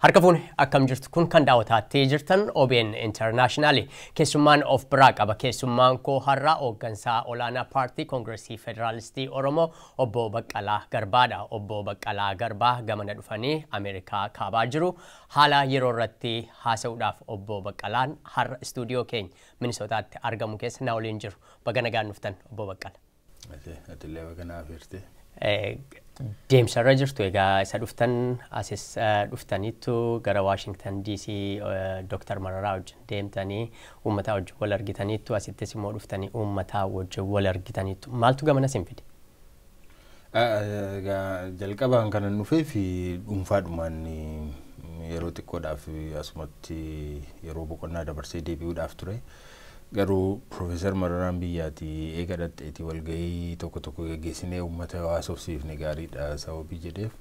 Harka fuune, akkam jirtu? Kun kan daawwataatti jirtan OBN International. Keessummaan of biraa qaba. Keessummaan koo har'a hooggansaa olaanaa Paartii Koongiresii Federaalistii Oromoo Obbo Baqqalaa Garbaadha. Obbo Baqqalaa Garbaa gamana dhufanii Ameerikaa kaabaa jiru. Haala yeroo irratti haasa'uudhaaf Obbo Baqqalaan har'a istuudiyoo keenya Minisootaatti argamu keessa na waliin jiru. Baga nagaan dhuftan, Obbo Baqqala. Atillee baga naaf hirte. Deemsarra jirtu egaa isa dhuftan, asis dhuftaniittu gara Washington DC Dr. Mararaa wajjin deemtanii uummataa wajjin wal argitaniittu, asittis immoo dhuftanii uummataa wajjin wal argitaniittu. Maaltu gamana sin fide? Jalqabaan kanan dhufee fi dhuunfaadhumaan yeroo xiqqoodhaaf asumatti yeroo boqonnaa dabarsee deebi'uudhaaf ture. Garuu Profeesar Mararaan biyyaatii eega dhaqxeetii walgahii tokko tokko geggeessinee uummata haasofsiifne gaariidha sababii jedheef,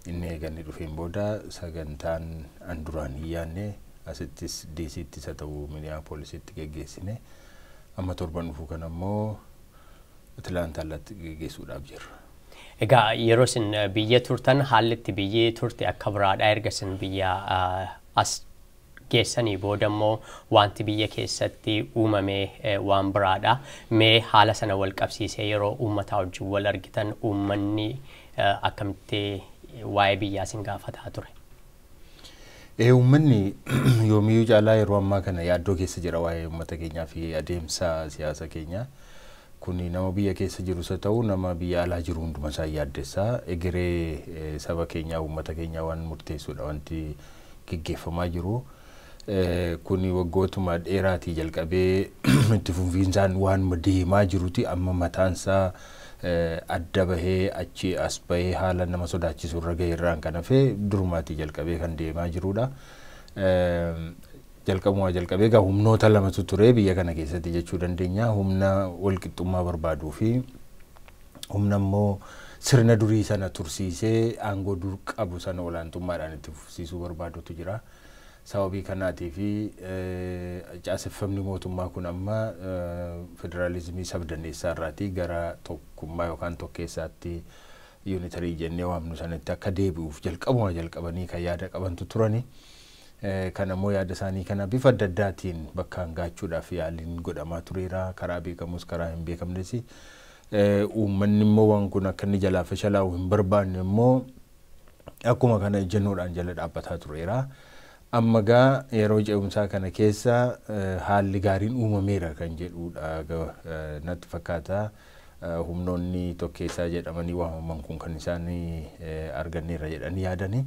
inni eega inni dhufeen booda sagantaan an duraan hin yaadne asittis DCttis haa ta'u Minneapolisitti geggeessine, amma torban dhufu kana immoo Atlaantaatti geggeessuudhaaf jirra. Egaa yeroo isin biyya turtan haalli itti biyyi turte akka biraadha. Erga isin biyya as geessanii booda immoo wanti biyya keessatti uumame waan biraadha. Mee haala sana wal qabsiisee yeroo uummataa wajjin wal argitan uummanni akkamitti waa'ee biyyaa isin gaafataa ture? Uummanni yoomiyyuu caalaa yeroo ammaa kana yaaddoo keessa jira waa'ee uummata keenyaa fi adeemsa siyaasa keenyaa. Kuni nama biyya keessa jirus haa ta'u nama biyya alaa jiru hunduma isaa yaaddessaa. Egeree saba keenyaa, uummata keenyaa waan murteessuudha wanti geggeeffamaa jiru. Kuni waggootuma dheeraatii jalqabee itti fufiinsaan waan deemaa jiruti amma mataansaa adda bahee achi as bahee haala nama sodaachisu irra gahe irraan kan hafe durumaatii jalqabee kan deemaa jirudha. Jalqabumaa jalqabee egaa humnoota lamatu ture biyya kana keessatti jechuu dandeenya. Humna walqixxummaa barbaaduu fi humna immoo sirna durii sana tursiisee aangoo dur qabu sana olaantummaadhaan itti fufsiisuu barbaadutu jira. Sababii kanaatii fi caaseffamni mootummaa kun amma federaalizimii sabdaneessaa irraatii gara tokkummaa yookaan tokkeessaatti, unitary jennee waamnu sanatti akka deebi'uuf jalqabumaa jalqabanii kan yaada qabantu turani. Kan ammoo yaada isaanii kana bifa adda addaatiin bakkaan gaachuudhaaf yaaliin godhamaa tureera. Karaa beekamus karaa hin beekamnes. Uummanni immoo waan kun akka inni jalaa fashalaa'u hin barbaanne immoo akkuma kana ejjennoodhaan jala dhaabbataa tureera. Amma gaa yeroo ce'umsaa kana keessa haalli gaariin uumameera kan jedhudha natti fakkaata. Humnoonni tokkeessaa jedhamanii waamaman kun kan isaan arganneerra jedhanii yaadani.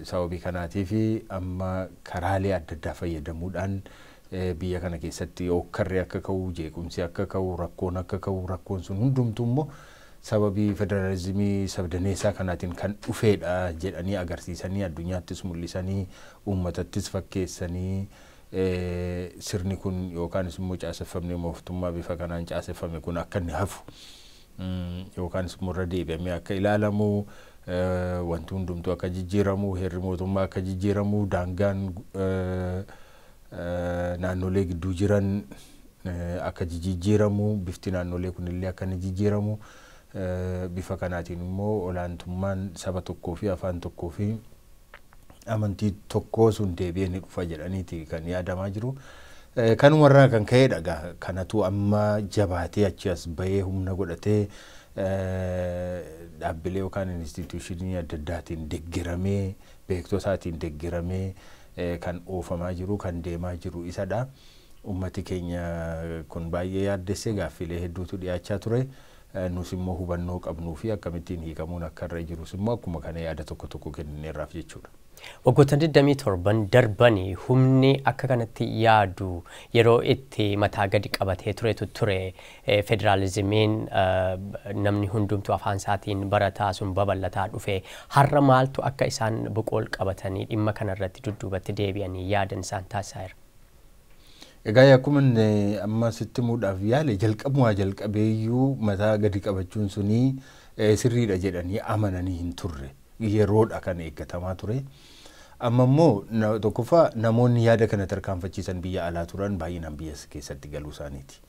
Sababii kanaatiif amma karaalee adda addaa fayyadamuudhaan biyya kana keessatti hokkarri akka ka'u, jeequmsi akka ka'u, rakkoon akka ka'u, rakkoon sun hundumtuu immoo sababii federaalizimii sabdaneessaa kanaatiin kan dhufeedha jedhanii agarsiisanii, addunyaattis mul'isanii, uummatattis fakkeessanii, sirni kun yookaanis immoo caaseffamni mootummaa bifa kanaan caaseffame kun akka inni hafu yookaanis immoo irra deebi'amee akka ilaalamu, wanti hundumtuu akka jijjiiramu, heerri mootummaa akka jijjiiramu, daangaan naannolee gidduu jiran akka jijjiiramu, bifti naannolee kunillee akka inni jijjiiramu, bifa kanaatiin immoo olaantummaan saba tokkoo fi afaan tokkoo fi amantii tokkoo sun deebi'ee ni dhufa jedhaniiti kan yaadamaa jiru. Kanumarraa kan ka'edha egaa kanatu amma jabaatee achi as bahee humna godhatee dhaabbilee yookaan instituushinii adda addaatiin deeggaramee, beektotaatiin deeggaramee kan oofamaa jiru, kan deemaa jiru isadha. Uummati keenya kun baay'ee yaaddessee gaaffiilee hedduutu dhiyaachaa ture. Nus immoo hubannoo qabnuu fi akkamittiin hiikamuun akka irra jirus immoo akkuma kana yaada tokko tokko kennineerraaf jechuudha. Waggoota 27 darbanii humni akka kanatti yaadu yeroo itti mataa gadi qabatee turetu ture. Federaalizimiin namni hundumtuu afaan isaatiin barataa sun babal'ataa dhufe. Har'a maaltu akka isaan boqool qabatanii dhimma kanarratti dudduubatti deebi'anii yaadan isaan taasisaa jira? Egaa akkuma amma sitti himuudhaaf yaale, jalqabumaa jalqabeeyyuu mataa gadi qabachuun sunii sirriidha jedhanii amananii hin turre. Yeroodha kan eeggatamaa ture. Amma immoo tokkoffaa namoonni yaada kana tarkaanfachiisan biyya alaa turan baay'inaan biyya keessatti galuu isaaniiti.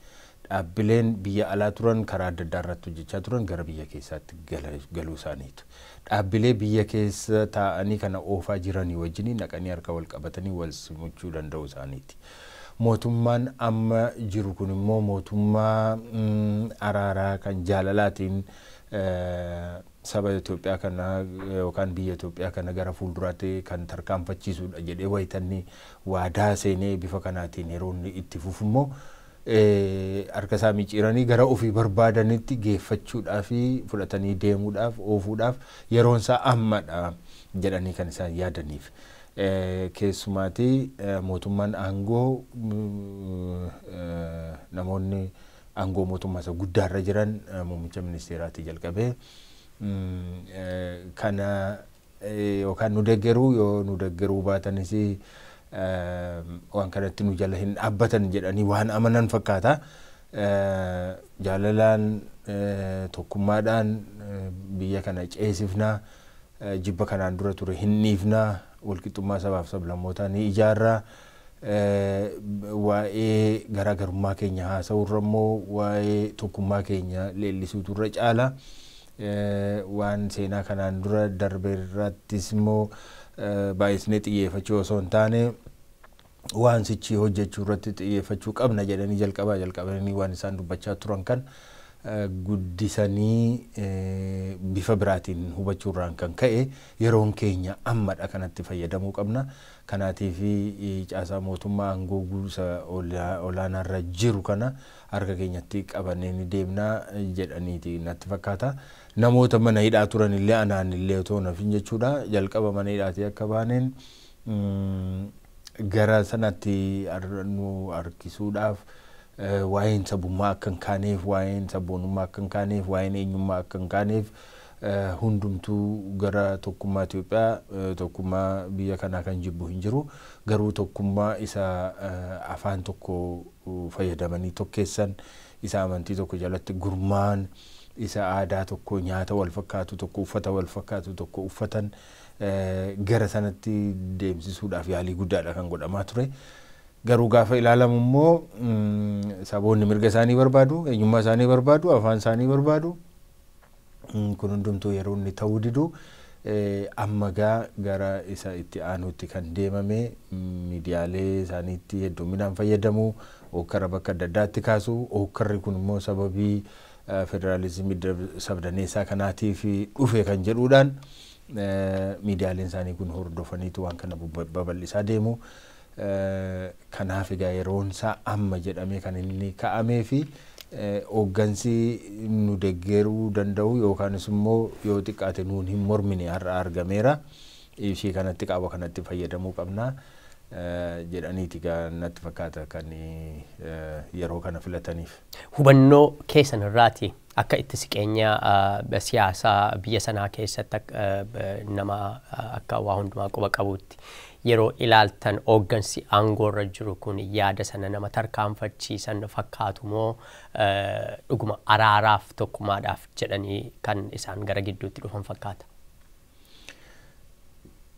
Dhaabbileen biyya alaa turan karaa adda addaa irratti hojjechaa turan gara biyya keessaatti galuu isaaniitu. Dhaabbilee biyya keessa taa'anii kana oofaa jiranii wajjin naqanii harka wal qabatanii wal simachuu danda'uu isaaniiti. Mootummaan amma jiru kun immoo mootummaa araaraa kan jaalalaatiin saba Itoophiyaa kana yookaan biyya Itoophiyaa kana gara fuulduraatti kan tarkaanfachiisudha jedhee wayitanni waadaa seenee bifa kanaatiin yeroo inni itti fufu immoo harka isaa micciiranii gara ofii barbaadanitti geeffachuudhaa fi fudhatanii deemuudhaaf oofuudhaaf yeroon isaa ammadha jedhanii kan isaan yaadaniif. Keessumaatii mootummaan aangoo namoonni aangoo mootummaa isa guddaarra jiran muummicha ministeeraatii jalqabee kana yookaan nu deeggaruu yoo nu deeggaruu baatanis waan kanatti nu jala hin dhaabbatan jedhanii waan amanan fakkaata. Jaalalaan tokkummaadhaan biyya kana ceesifnaa, jibba kanaan dura ture hin dhiifnaa, walqixxummaa sabaaf sablammootaa ni ijaarraa. Waa'ee garaagarummaa keenya haasa'uurra immoo waa'ee tokkummaa keenya leellisuutu irra caala. Waan seenaa kanaan dura darbe irrattis immoo baay'isnee xiyyeeffachuu osoo hin taane waan sichii hojjechuu irratti xiyyeeffachuu qabna jedhanii jalqabaa jalqabanii waan isaan dubbachaa turan kan guddisanii bifa biraatiin hubachuurraan kan ka'e yeroon keenya ammadha kanatti fayyadamuu qabna. Kanaatiif caasaa mootummaa aangoo guusa olaanaarra jiru kana harka keenyatti qabannee ni deemna jedhaniiti natti fakkaata. Namoota mana hidhaa turan illee anaan illee otoo nafin jechuudha. Jalqaba mana hidhaatii akka baaneen gara sanatti nu harkisuudhaaf waa'een sabummaa akka hin kaaneef, waa'een sabboonummaa akka hin kaaneef, waa'een eenyummaa akka hin kaaneef hundumtuu gara tokkummaa Itoophiyaa, tokkummaa biyya kanaa kan jibbu hin jiru. Garuu tokkummaa isa afaan tokko fayyadamanii tokkeessan, isa amantii tokko jalatti gurmaa'an, isa aadaa tokko nyaata wal fakkaatu tokko uffata wal fakkaatu tokko uffatan gara sanatti deemsisuudhaaf yaalii guddaadha kan godhamaa ture. Garuu gaafa ilaalamu immoo saboonni mirga isaanii barbaadu, eenyummaa isaanii barbaadu, afaan isaanii barbaadu. Kun hundumtuu yeroo inni ta'uu didu amma gaa gara isa itti aanutti kan deemame miidiyaalee isaaniitti hedduminaan fayyadamu, hokkara bakka adda addaatti kaasu. Hokkarri kun immoo sababii federaalizimii sabdaneessaa kanaatiif dhufe kan jedhuudhaan miidiyaaleen isaanii kun hordofaniitu waan kana babal'isaa deemu. Kanaaf egaa yeroon isaa amma jedhamee kan inni ka'amee fi hooggansi nu deeggaruu danda'u yookaanis immoo yoo xiqqaate nuun hin mormine har'a argameera. Ishii kanatti qaama kanatti fayyadamuu qabna jedhaniiti natti fakkaata kan yeroo kana filataniif. Hubannoo keessan irraati akka itti siqeenya siyaasaa biyya sanaa keessatti nama akka waa hundumaa quba qabutti yeroo ilaaltan hooggansi aangoorra jiru kun yaada sana nama tarkaanfachiisan fakkaatu moo dhuguma araaraaf tokkummaadhaaf jedhanii kan isaan gara gidduutti dhufan fakkaata?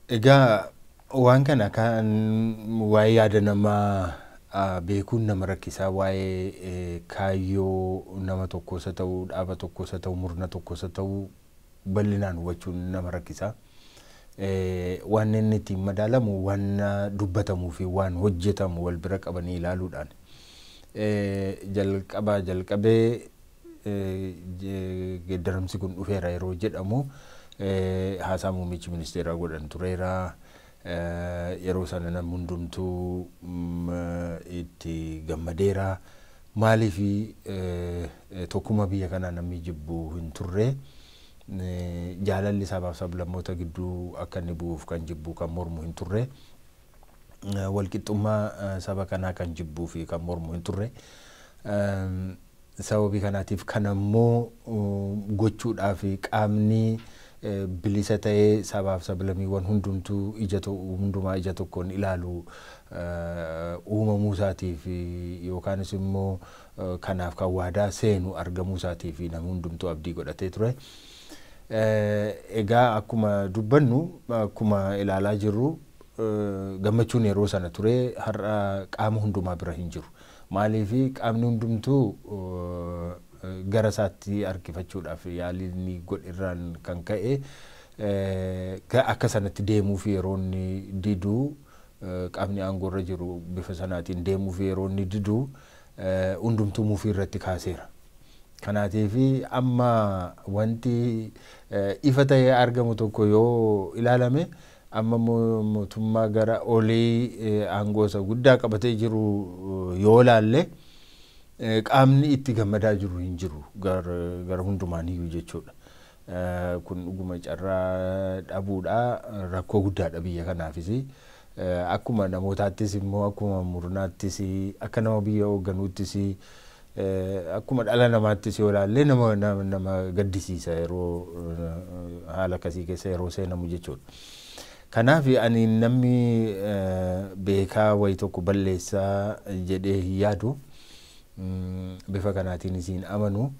Egaa waan kana kan waa'ee yaada namaa beekuun nama rakkisaa, waa'ee kaayyoo nama tokkos haa ta'u, dhaaba tokkos haa ta'u, murna tokkos haa ta'u bal'inaan hubachuun nama rakkisaa. Waan inni ittiin madaalamu waan dubbatamuu fi waan hojjetamu wal bira qabanii ilaaluudhaan. Jalqabaa jalqabee geeddaramsi kun dhufeera yeroo jedhamu haasaa muummichi ministeeraa godhan tureera. Yeroo sana namni hundumtuu itti gammadeera. Maaliif tokkummaa biyya kanaa namni jibbu hin turre. Jaalalli sabaaf sablammoota gidduu akka inni bu'uuf kan jibbu kan mormu hin turre. Walqixxummaa saba kanaa kan jibbuu fi kan mormu hin turre. Sababii kanaatiif kan ammoo gochuudhaaf qaamni bilisa ta'ee sabaaf sablammiiwwan hundumtuu ija hundumaa ija tokkoon ilaalu uumamuu isaatiif yookaanis immoo kanaaf kan waadaa seenu argamuu isaatiif namni hundumtuu abdii godhatee ture. Egaa akkuma dubbannu akkuma ilaalaa jirru gammachuun yeroo sana ture har'a qaama hundumaa bira hin jiru. Maaliif qaamni hundumtuu gara isaatti harkifachuudhaaf yaalii inni godhe irraan kan ka'e akka sanatti deemuuf yeroo inni diduu, qaamni aangoorra jiru bifa sanaatiin deemuuf yeroo inni diduu, hundumtuu mufii irratti kaaseera. Kanaatiif amma wanti ifa ta'ee argamu tokko yoo ilaalame, amma mootummaa gara olii aangoo isa guddaa qabatee jiru yoo ilaalle, qaamni itti gammadaa jiru hin jiru gara hundumaaniyyuu jechuudha. Kun dhuguma carraa dhabuudha, rakkoo guddaadha biyya kanaafis. Akkuma namootaattis immoo, akkuma murnaattis, akka nama biyya hoogganuuttis, akkuma dhala namaattis yoo ilaalle nama gaddisiisa yeroo haala akkasii keessa yeroo seenamu jechuudha. Kanaaf ani namni beekaa wayi tokko balleessaa jedhee hin yaadu, bifa kanaatiin isiin amanu.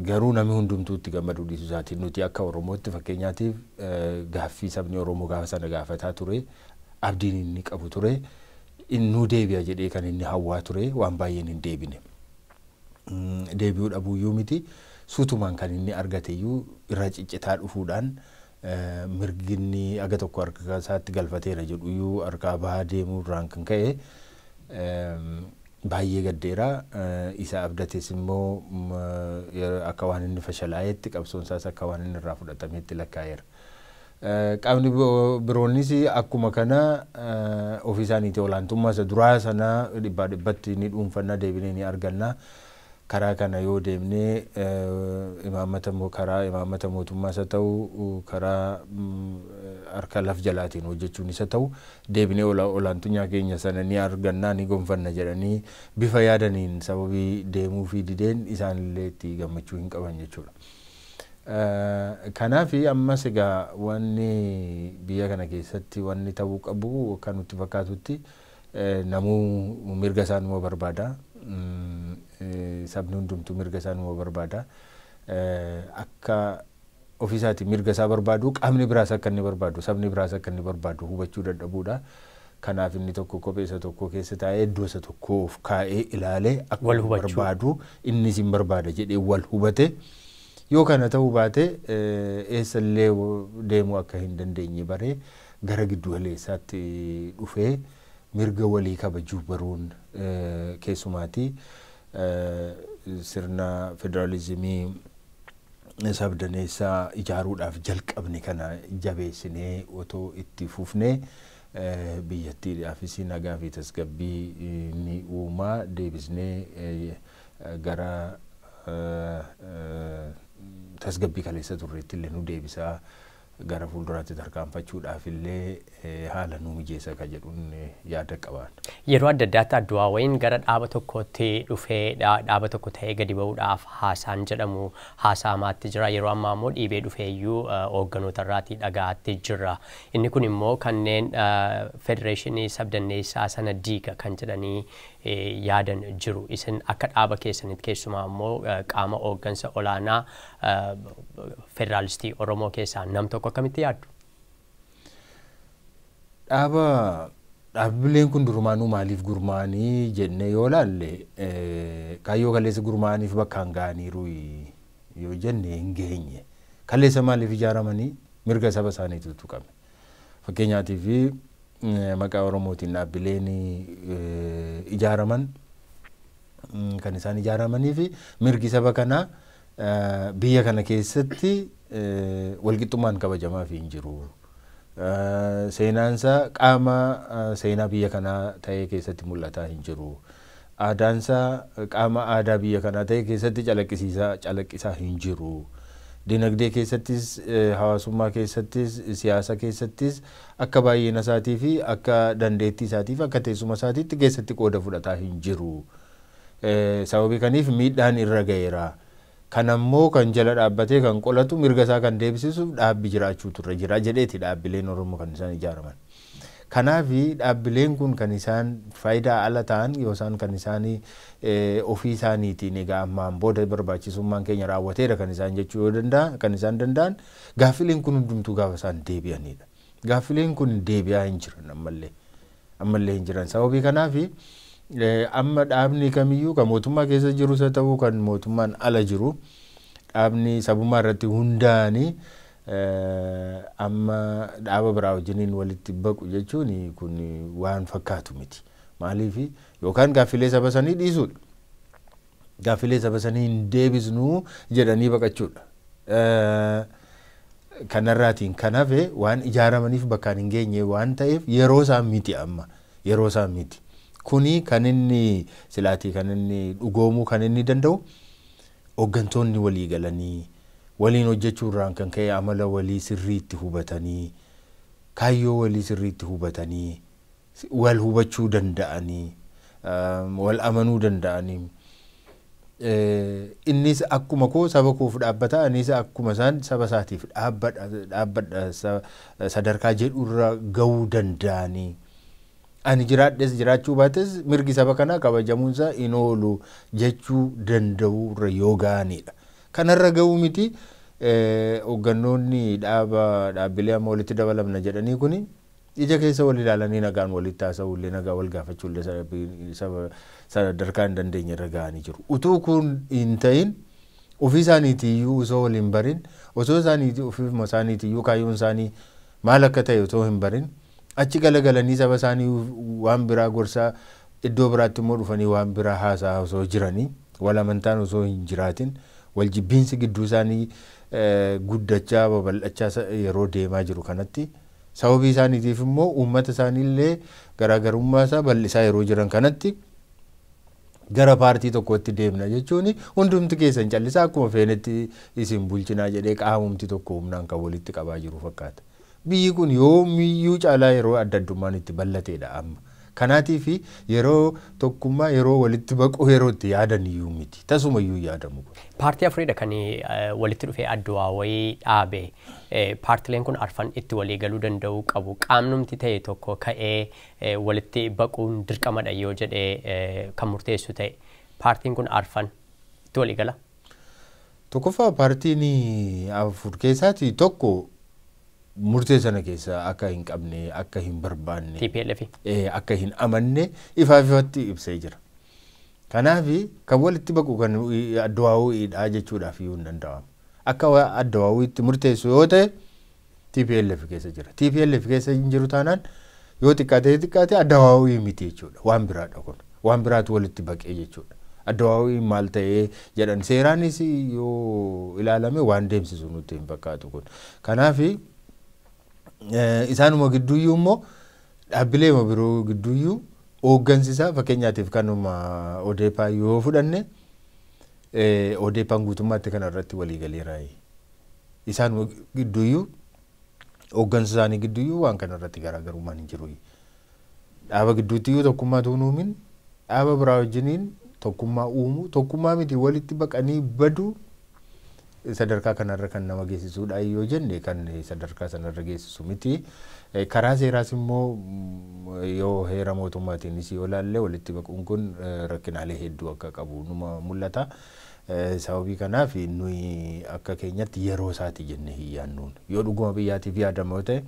Garuu namni hundumtuu itti gammaduu dhiisuu isaatiin, nuti akka Oromootti fakkeenyaatiif gaaffii sabni Oromoo gaafa sana gaafataa ture, abdiin inni qabu ture, innuu deebi'a jedhee kan inni hawwaa ture waan baay'een hin deebine. Deebi'uu dhabuuyyuu miti, suutumaan kan inni argate iyyuu irra ciccitaa dhufuudhaan, mirgi inni aga tokko harka isaatti galfateera jedhuyyuu harkaa bahaa deemuu irraan kan ka'e baay'ee gaddeera. Isa abdates immoo akka waan inni fashalaa'etti, qabsoon isaas akka waan inni irraa fudhatametti lakkaa'eera. Qaamni biroonis akkuma kana ofii isaaniitii olaantummaa isa duraa sana dhibbaa dhibbatti ni dhuunfanna, deebinee ni arganna. Karaa kana yoo deemnee imaammata, karaa imaammata mootummaa isa ta'u, karaa harka laf jalaatiin hojjechuun isa ta'u, deebinee olaantummaa keenya sana ni argannaa, ni gonfanna jedhanii bifa yaadaniin sababii deemuu fi dideen isaanillee itti gammachuu hin qaban jechuudha. Kanaaf ammas egaa wanni biyya kana keessatti wanni ta'uu qabu, akka nutti fakkaatutti, namuu mirga isaa numa barbaada. Sabni hundumtuu mirga isaa numa barbaada. Akka ofiisaatii mirga isaa barbaadu, qaamni biraas akka inni barbaadu, sabni biraas akka inni barbaadu hubachuu dadhabuudha. Kanaaf inni tokko kophee isa tokko keessa taa'ee, iddoo isa tokko of kaa'ee ilaalee, akka barbaadu innis hin barbaada jedhee wal hubate. Yoo kana ta'uu baate eessallee deemuu akka hin dandeenye baree, gara giddu galeessaatti dhufee mirga walii kabajuu baruun, keessumaati sirna federaalizimii sabdaneessaa ijaaruudhaaf jalqabne kana jabeessinee otoo itti fufnee, biyyattiidhaafis nagaa fi tasgabbii ni uumaa, deebisnee gara tasgabbii kaleessa turreetti illee nu deebisaa, gara fuulduraatti tarkaanfachuudhaaf illee haala nu mijeessa ka jedhuun yaada qaban. Yeroo adda addaatti Adduwaawayiin gara dhaaba tokkotti dhufee dhaaba tokko ta'ee gadi ba'uudhaaf haasaan jedhamu haasa'amaatti jira. Yeroo ammaa immoo dhiibee dhufee iyyuu hoogganoota irraatii dhaga'aatti jira. Inni kun immoo kanneen federeeshinii sabdanneessaa sana diiga kan jedhanii yaadan jiru. Isin akka dhaaba keessanitti, keessumaa immoo qaama hooggansa olaanaa Federaalistii Oromoo keessaa nam tokko, akkamitti yaaddu? Dhaaba dhaabbileen kun durumaanuu maaliif gurmaa'anii jennee yoo laalle, kaayyoo kaleessa gurmaa'aniif bakkaan ga'aniiru yoo jenne, hin geenye. Kaleessa maaliif ijaaramanii? Mirga saba isaaniitu tuqame. Fakkeenyaatiif maqaa Oromootiin dhaabbileen ijaaraman kan isaan ijaaramanii fi mirgi saba kanaa biyya kana keessatti walqixxummaan kabajamaa fi hin jiru. Seenaansaa qaama seenaa biyya kanaa ta'ee keessatti mul'ataa hin jiru. Aadaansaa qaama aadaa biyya kanaa ta'e keessatti calaqqisiisaa calaqqisaa hin jiru. Dinagdee keessattis, hawaasummaa keessattis, siyaasa keessattis akka baay'ina isaatii fi akka dandeettii isaatii fi akka teessuma isaatiitti keessatti qooda fudhataa hin jiru. Sababii kaniif miidhaan irra ga'eera. Kanammoo kan jala dhaabbatee kan qolatu, mirga isaa kan deebisisu dhaabbi jiraachuutu irra jira jedheeti dhaabbileen Oromoo kan isaan ijaaraman. Kanaaf dhaabbileen kun kan isaan faayidaa ala ta'an yoo isaan kan isaan ofii isaaniitiin egaa ammaan booda barbaachisummaan keenya raawwateera kan isaan jechuu yoo danda'an, kan isaan danda'an gaaffileen kun hundumtuu gaafa isaan deebi'anidha. Gaaffileen kun deebi'aa hin jiran ammallee. Ammallee hin jiran. Sababii kanaaf Amma dhaabni kamiyyuu kan mootummaa keessa jirus haa ta'u kan mootummaan ala jiru dhaabni sabummaa irratti hundaa'anii amma dhaaba biraa wajjiniin walitti baqu jechuun kun waan fakkaatu miti. Maaliif yookaan gaaffilee saba sanii dhiisuudha. Gaaffilee saba sanii hin deebisnuu jedhanii baqachuudha. Kanarraatiin kan hafe waan ijaaramaniif bakkaan hin geenye waan ta'eef yeroo isaan miti amma yeroo isaan miti. Kuni kan inni silaatii kan inni dhugoomuu kan inni danda'u hooggantoonni walii galanii waliin hojjechuurraan kan ka'e amala walii sirriitti hubatanii kaayyoo walii sirriitti hubatanii wal hubachuu danda'anii wal amanuu danda'anii innis akkuma koo saba koof dhaabbata anis akkuma isaan saba isaatiif dhaabbadha sadarkaa jedhurra gahuu danda'anii ani jiraadhes jiraachuu baates mirgi saba kanaa kabajamuunsaa hin oolu jechuu danda'urra yoo ga'anidha. Kanarra gahuu miti hooggannoonni dhaaba dhaabbilee amma walitti dabalamna jedhanii kuni ija keessa wal ilaalanii nagaan walitti haasa'uullee nagaa wal gaafachuullee sadarkaa hin dandeenye irra ga'anii jiru. Utuu kun hin ta'in ofii isaaniitiyyuu osoo wal hin barin osoo isaaniitii ofiifuma isaaniitiyyuu kaayyoon isaanii maal akka ta'e osoo hin barin achi galagalanii saba isaanii waan biraa gorsaa iddoo biraatti immoo dhufanii waan biraa haasaa osoo jiranii wal amantaan osoo hin jiraatin wal jibbiinsi gidduu isaanii guddachaa babal'achaa yeroo deemaa jiru kanatti sababii isaaniitiif immoo uummata isaaniillee garaagarummaa isaa bal'isaa yeroo jiran kanatti gara paartii tokkotti deemna jechuun hundumti keessan callisaa akkuma feenetti isin bulchinaa jedhee qaamumti tokko humnaan kan walitti qabaa jiru fakkaata. Biyyi kun yoomiyyuu caalaa yeroo adda addummaan itti bal'ateedha amma. Kanaatiif yeroo tokkummaa yeroo walitti baquu yeroo itti yaadan iyyuu miti. Tasumayyuu yaadamu kun. Paartii afuriidha kan walitti dhufee adduwaawayii dhaabe. Paartileen kun arfan itti walii galuu danda'uu qabu. Qaamnumti ta'e tokko ka'ee walitti baquun dirqamadha yoo jedhee kan murteessu ta'e. Paartiin kun arfan itti walii gala. Tokkoffaa paartiin afur keessaati tokko murtee sana keessa akka hin qabne akka hin barbaanne TPLF akka hin amanne ifaaf ifatti ibsee jira. Kanaaf kan walitti baqu kan adduwaawwiidha jechuudhaaf iyyuu hin danda'amu. Akka adduwaawwiitti murteessu yoo ta'e TPLF keessa jira. TPLF keessa hin jiru taanaan yoo xiqqaate xiqqaate adduwaawwii miti jechuudha. Waan biraadha kun. Waan biraatu walitti baqee jechuudha. Adduwaawwii maal ta'ee jedhan seeraanis yoo ilaalame waan deemsisu nutti hin fakkaatu kun. Kanaaf isaanuma gidduuyyuu immoo dhaabbilee biroo gidduuyyuu hooggansi isaa fakkeenyaatiif kanuma ODP yoo fudhanne ODP'n guutummaatti kana irratti walii galeera. Isaanuma gidduuyyuu hooggansi isaanii gidduuyyuu waan kana irratti garaagarummaan hin jiru. Dhaaba gidduuttiyyuu tokkummaa tuun uumin dhaaba biraa wajjiniin tokkummaa uumuu tokkummaa miti walitti baqanii baduu sadarkaa kanarra kan nama geessisuudha yoo jenne kan sadarkaa sanarra geessisu miti. Karaa seeraas immoo yoo heera mootummaatiinis yoo ilaalle walitti baquun kun rakkinaalee hedduu akka qabu numa mul'ata. Sababii kanaaf nuyi akka keenyatti yeroo isaati jennee hin yaadnuun. Yoo dhuguma biyyaatiif yaadama yoo ta'e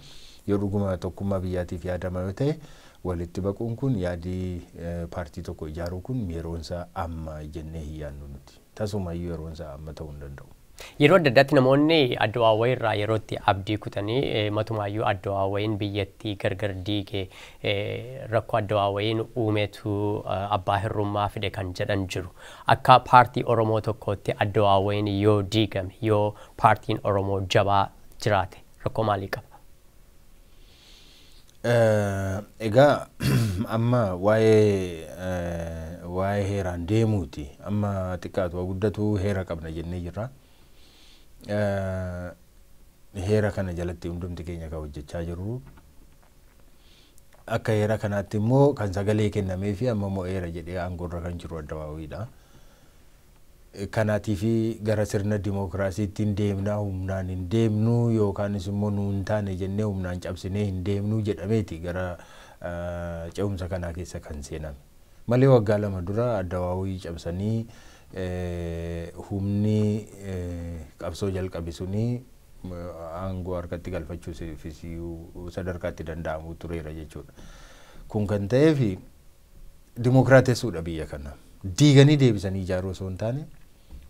yoo dhuguma tokkummaa biyyaatiif yaadama yoo ta'e walitti baquun kun yaadii paartii tokko ijaaruu kun yeroonsaa amma jennee hin yaadnu nuti. Tasumayyuu yeroonsaa amma ta'uu hin danda'u. Yeroo adda addaatti namoonni adduwaawwayii irraa yeroo itti abdii kutanii matumaayyuu adduwaawwayiin biyyattii gargar diige rakkoo adduwaawwayiin uumetu abbaa hirrummaa fide kan jedhan jiru. Akka paartii Oromoo tokkootti adduwaawwayiin yoo diigame yoo paartiin Oromoo jabaa jiraate rakkoo maalii qaba? Egaa amma waa'ee heeraan deemuuti. Amma xiqqaatu waa guddatu heera qabna jennee jirra. Heera kana jalatti hundumti keenya kan hojjechaa jirru. Akka heera kanaatti immoo kan sagalee kennamee fi amma immoo heera jedhee aangoorra kan jiru addawaawiidha. Kanaatiif gara sirna dimookiraasiitti hin deemnaa humnaan hin deemnu yookaanis immoo nu hin taane jennee humnaan cabsinee hin deemnu jedhameeti gara ce'umsa kanaa keessa kan seename. Malee waggaa lama dura addawaawii cabsanii humni qabsoo jalqabe suni aangoo harkatti galfachuufis sadarkaatti danda'amu tureera jechuudha. Kun kan ta'eef Dimookiraatessuudha biyya kana. Diiganii deebisanii ijaaruu osoo hin taane